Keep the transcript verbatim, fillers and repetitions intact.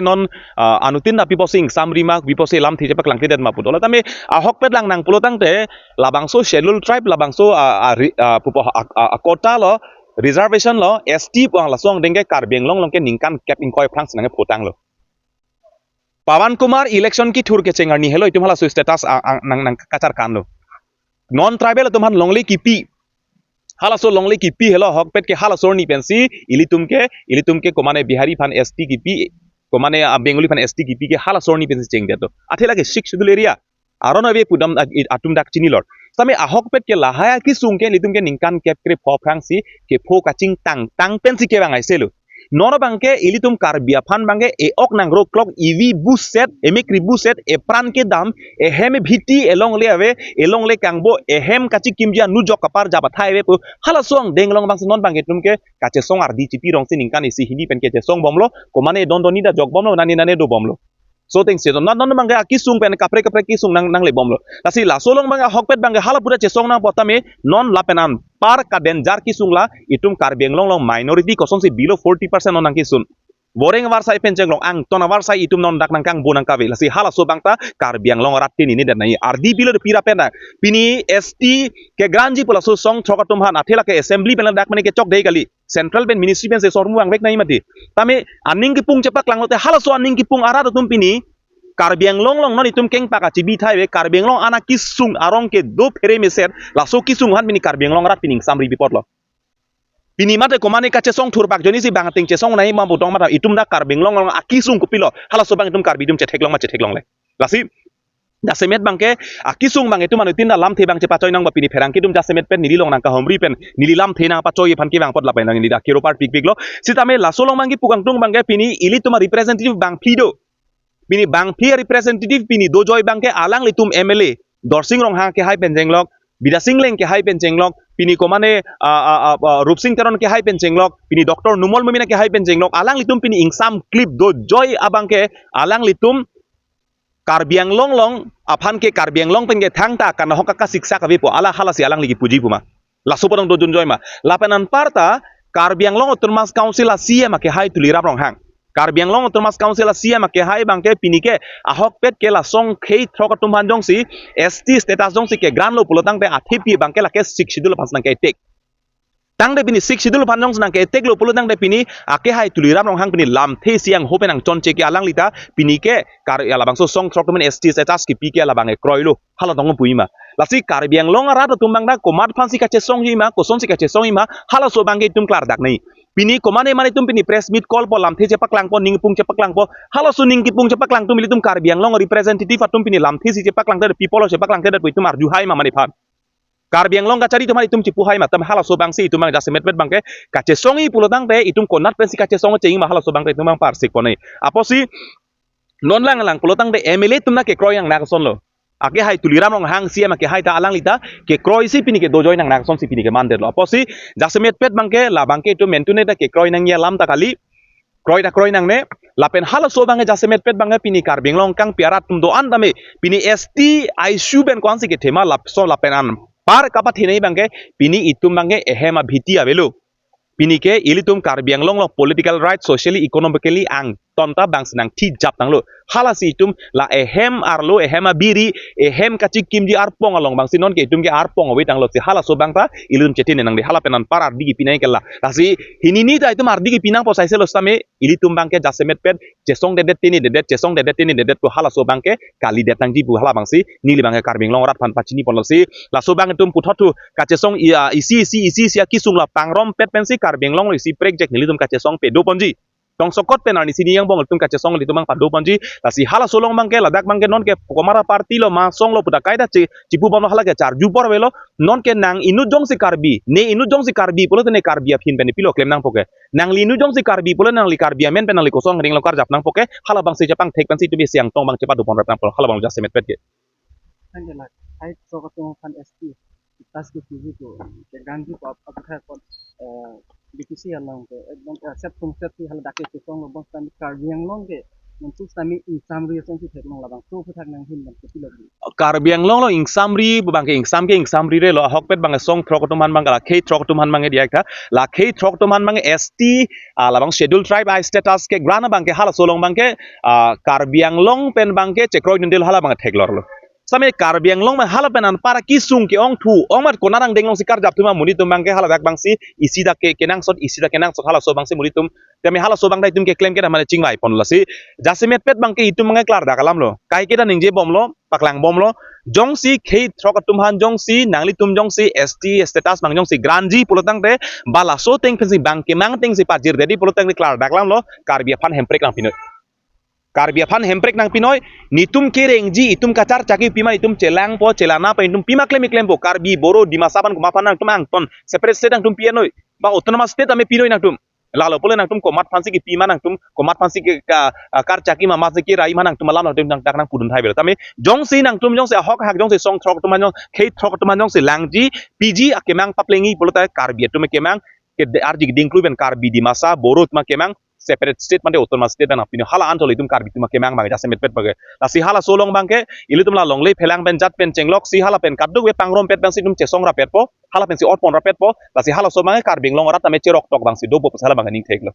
non, ah, anuttin ta pi pusi ingsam rima, pi pusi lamthe chepaklangkledet ma pu dola tame ahokpet lang nang pulo tangte labangso schedule tribe labangso, ah, ah, ri-, ah, pupo, ah, ah, ah, quota lo, reservation lo, S T pu ang laso angdeng ke Karbi Anglong along ke ningkan kep ingkoi aphrangsi nangkepho tanglo. Pawan Kumar election kethur kecheng arni helo itum halaso status a-, a-, nang nangkacharkan lo. Non tribal atum aphan longle kipi. Halaso longle kipi helo ahokpet ke halaso arni pensi ilitum ke, ilitum ke komane Bihari aphan S T kipi, komane, ah, Bengali aphan S T kipi ke halaso arni pensi chengdet do. Athe lake Sixth Schedule area. Aron ave pudam a-, i-, atum dak chinilor. Tame ahokpet ke lahai akesung ke ilitum ke ningkan kep krepho aphrangsi kepho kachingtang tang pensi kevang aise lo. Non abangke ilitum Karbi aphan abangke e-ok nang roklok, evi buset, emekri buset, epran kedam, ehem ebhiti, elongle ave, elongle kangbo, ehem kachikimji anujok kapar jap athai ave pu halaso angdeng along abangsi non abangke itum ke kachesong ardi chipi rongsi ningkan isi hini pen kachesong bomlo, komane don don nida jok bomlo, nani nani do bomlo. So thing si non non abangke akesung pen kaprek kaprek kesung nang nangle bomlo. Lasi laso along abangke ahokpet abangke hala pura chesong nangpo tame non lapen anpar ka danger kesung la itum Karbi Anglong along minority kosonsi below forty percent non nangkesun. Boreng avarsai pen chenglok, angton avarsai itum non dak nangkangbo nangkave. Lasi halaso abang ta Karbi Anglong arat tini ni dan nai. Ardi pilo de pira pen na. Pini S T kegranji pu laso song throk atum aphan athe lake assembly pen dak mane kechok dei kali. Central pen ministry pensi sormu angvek nai mati. Tame aning kepung chepaklanglote halaso aning kepung arat atum pini Karbi Anglong along non itum kengpak achibi thai ave, Karbi Anglong ana kesung arong kedo phere mesen, laso kesung aphan pini Karbi Anglong arat pini ingsamri bipot lo. Pini mate komane kachesong thurpak ajoinesi bang ateng chesong nai ma bodong mata itum dak Karbi Anglong along akesung kopilo, halaso abang itum Karbi atum chetheklong ma chetheklongle. Lasi jasemet abangke akesung abang itum anuttin ta lamthe abang chepachoi nangpo pini pherangke atum jasemet pen neli along nangkahomri pen neli lamthe nangpachoi aphan kevang apot lapen neli dak kiro parpikpiklo. Sitame laso along abangke pu kangtung abangke pini ilitum arepresentative bangphli do. Pini bangphli arepresentative pini dojoi abangke alanglitum M L A Dorsing Ronghang kehai pen chenglok, Bidya Sing Engleng kehai pen chenglok, pini komane, ah, ah, ah, ah, Rupsing Teron kehai pen chenglok, pini Doctor Numal Momin kehai pen chenglok, alanglitum pini ingsam klip dojoi abangke alanglitum Karbi Anglong along aphan ke Karbi Anglong pen ke thangta kanahok kaka siksa kavepo, ala halasi alangli kipuji puma. Laso padong dojunjoi ma. Lapen anparta Karbi Anglong Autonomous Council a C E M akehai Tuliram Ronghang, Karbi Anglong Autonomous Council a C E M akehai abangke pini ke ahokpet ke la song khei throk atum aphan jongsi S T status jongsi kegranlo pulo tangte athepi abangke lake Sixth Schedule aphan nangke-attack. Tangte pini Sixth Schedule aphan jongsi nangke-attack lo pulo tangte pini akehai Tuliram Ronghang pini lamthe si angho pen angchonche ke alangli ta pini ke Kar-, ya labangso song throk atum aphan S T status kipi ke labang ekroilo. Hala tong puji ma. Lasi Karbi Anglong arat atum abang dak komat aphansi kachesongji ma, kosonsi kachesongji ma, halaso abangke itum klardak nai. Pini komane mane itum pini press meet call po, lamthe chepaklangpo, ningpung chepaklangpo, halaso ning kepung chepaklang atum ilitum Karbi Anglong representative atum pini lamthe si chepaklang te, people chepaklangkledet pu itum arjuhai ma mane aphan. Karbi Anglong kachari atum aphan itum chipuhai ma, tame halaso abangsi itum abang jasemetpet abangke kachesongji pulo tangte itum konat pensi kachesong cheng ma, halaso abangke itum abang parsikpo nai. Apotsi non lang lang pulo tangte M L A atum ta kekroi nangnak asonlo. Akehai Tuliram Ronghang C E M akehai ta alangli ta kekroisi pini ke dojoi nangnak asonsi pini ke mandetlo. Apotsi jasemetpet abangke labangke itum mentune ta kekroi nangji alam ta kali. Kroi ta kroi nangne. Lapen halaso abangke jasemetpet abangke pini Karbi Anglong kangpi arat atum do-an tame pini S T issue pen ko-ansi kethe ma lapuson lapen anpar kapathenei abangke pini itum abangke ehem abhiti avelo. Pini ke ilitum Karbi Anglong along political right, socially, economically angton ta bangsi nangthijap tanglo. Halasi itum la ehem arlo, ehem abiri, ehem kachikimji arpong along bangsi non ke itum ke arpong ave tanglo si halaso abang ta ilitum chetine nangde, hala pen anpar ardi kipi nangji ke la. Lasi hini ni ta itum ardi kipi nangpo saise lo sitame ilitum abangke jasemetpet chesongdedet tinidedet, chesongdedet tinidedet pu halaso abangke kalidet nangji pu hala abangsi neli abangke Karbi Anglong arat aphan pachiniponlo si. Laso abang itum puthot thu kachesong i-, ah, isi isi isi isi akesung la pangrompet pensi Karbi Anglong along isi prekjak nelitum kachesong pado ponji. Tongsokot pen arnisi ni angbong itum kachesong ilitum abang pado ponji. Lasi halaso along abangke ladak abangke non ke komat aparty lo ma song lo puta kaita chi-, chipu bomlo, hala ke charju apor avelo. Non ke nang inut jongsi Karbi, ne inut jongsi Karbi pulote ne Karbi aphan pen pilo klem nangpo ke. Nangli inut jongsi Karbi pulo nangli Karbi amen pen nangli kosong ring lo karjap nangpo ke, hala abangsi chepangthek pensi itum isi angtong abang chepadopon rap nangpo, hala abang jasemetpet ke. Thank you, la. Hai sok atum aphan S T, tas ke P G ko, ke ganti ko ap, ap, ap, eh, B T C along ke, eh, bang, eh, set tum set ti hala dak ke kosong lo bang kan Karbi Anglong ke, Nontu sami ingsamri asong si theklong labangso aphuthak nanghin bang kopilo. Karbi Anglong lo ingsamri, bangke ingsam ke ingsamri re lo, ahokpet bangke song throk atum aphan bangke la khei throk atum aphan bangke diak tha, la khei throk atum aphan bangke S T, ah, labang schedule tribe a status ke grant bangke halaso along bangke, ah, Karbi Anglong pen bangke chekroi dundel hala bangke theklor lo. Sami Karbi Anglong ma hala pen anpar kesung ke-ong thu, ong mat konat angdeng along si karjap thu ma monit atum bangke hala dak bangsi isi dak ke kenangsot, isi dak kenangsot halaso bangsi monit atum. Tame halaso bang dai atum keklem ke dak mane chingvai pon lasi. Jasemet pet bangke itum bangke klardak alam lo. Kaike ta ningje bom lo, paklang bom lo. Jongsi khei throk atum aphan jongsi, nanglitum jongsi S T status bang jongsi grant ji pulo tangte, ba laso ateng pensi bang kemang ateng si pajir dedi pulo tangte klardak alam lo, Karbi aphan hemprek nangpinoi. Karbi aphan hemprek nangpinoi, nitum kerengji, itum kacharchaki pima, itum chelangpo, chelangpo, itum pima klem klempo, Karbi, Boro, Dimasa aphan komat aphan nangtum angton, separate state nangtum pinoi, ba autonomous state tame pinoi nangtum. Lalo pule nangtum komat aphansi kepima nangtum, komat aphansi ke ka, ah, karchaki ma, masi kerai ma nangtum alam nangtum nang dak nangpudun thai bela. Tame jongsi nangtum jongsi ahok hak jongsi song throk atum aphan jong, khei throk atum aphan jongsi langji, piji akemang paplengji pulo ta Karbi atum kemang, ke de-, arji keding klui pen Karbi Dimasa, Boro atum kemang, separate state mate autonomous state nangpinoi hala anthol itum Karbi atum kemang bang jasemet pet bangke. Lasi halaso along bangke, ilitum la longle phelang pen jat pen chenglok si hala pen kaduk ve pangrum pet bangsi itum chesong rapetpo, hala pensi otpon rapetpo, lasi halaso bangke Karbi Anglong arat tame cherok tok bangsi dopo pusi hala bangke ning thek lo.